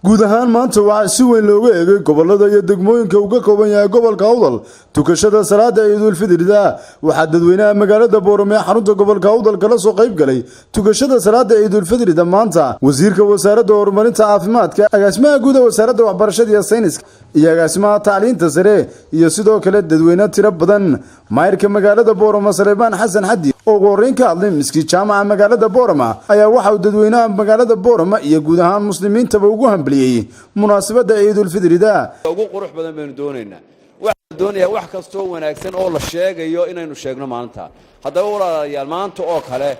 Guud ahaan maanta waxaa si weyn looga eegay gobolada iyo degmooyinka uu ka kooban yahay gobolka Awdal tukashada salaada Ciidulfidrida. Waxaa dadweynaha magaalada Boorame ee xarunta gobolka Awdal kala soo qayb galay tukashada salaada Ciidulfidrida maanta wasiirka wasaaradda horumarinta caafimaadka, agaasimaha guud ee wasaaradda waxbarashada iyo sayniska iyo agaasimaha tacliinta sare, iyo sidoo kale dadweyne tiro badan. Maayirka magaalada Boorama, Saleebaan Xasan Xaddi, oo ugu horreyn ka hadlay miski jaamaca magaalada Boorama, ayaa waxa uu dadweynaha magaalada Boorama iyo guud ahaan muslimiintaba ugu hambaliyey munaasabadda Ciidulfidrida. Ugu qurux badan baynu doonaynaa. Waxaan doonayaa wax kastoo wanaagsan oo la sheegayo inaynu sheegno maalinta. Haddaba walaalayaal, maanta oo kale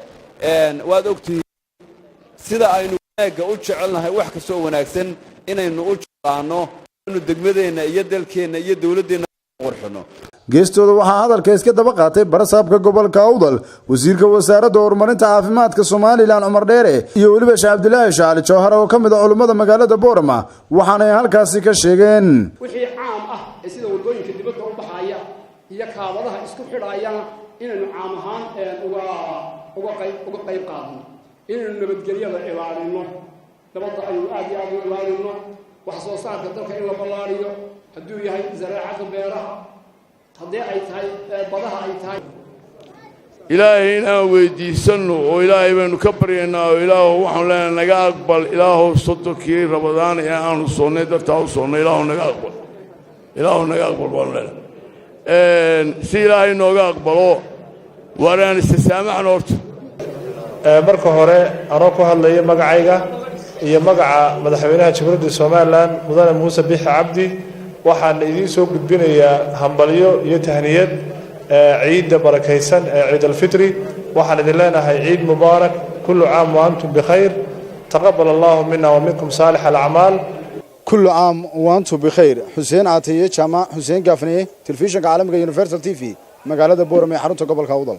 waad ogtihiin sida aynu wanaagga u jecelnahay, wax kastoo wanaagsan inaynu u jeclaanno, inu degmadeenna iyo dalkeenna iyo dowladdeenna qurxino. Geestooda waxaa hadalka iska daba qaatay barasaabka gobolka Awdal, wasiirka wasaaradda horumarinta caafimaadka Somaliland, Cumar Dheere, iyo weliba Sheekh Cabdilaahi Shaali Jawhar oo ka mid ah culummada magaalada Boorama, waxaanay halkaasi ka sheegeen: Wixii caam ah ee sida waddooyinka dibadda u baxaya iyo kaabadaha isku xidhayana inaynu caam ahaan uga qayb qaadno, inaynu nabadgelyada ilaalino, nabadda aynu aad iyo aad u ilaalino, wax soo saarka dalka in la ballaariyo, hadduu yahay zaraacada beeraha, haddii ay tahay badaha ay tahay. Ilaahay inaan weyddiisanno oo Ilaahay baynu ka baryaynaa oo Ilaahu waxaanu leenahay naga aqbal, Ilaahow, 30kii Rabadaan ee aanu soonnay dartaa u soonnay, Ilaahu naga aqbal, Ilaahu naga aqbal baanu leenahay. Si Ilaahay nooga aqbalo, waaraan istisaamaxno horta. Marka hore, anoo ku hadlaya magacayga iyo magaca madaxweynaha Jamhuuriyadda Somaliland, Mudane Muuse Bixi Cabdi, waxaan idiin soo gudbinayaa hambalyo iyo tahniyad ciidda barakaysan ee Ciid Alfitri. Waxaan idin leenahay ciid mubaarak, كل عام وأنتم بخير، تقبل الله منا ومنكم صالح الأعمال. كل عام وأنتم بخير. Xuseen Caatiye Jaamac, Xuseen Gaafniye, telefishinka caalamiga Universal TV, magaalada Boorame ee xarunta gobolka Awdal.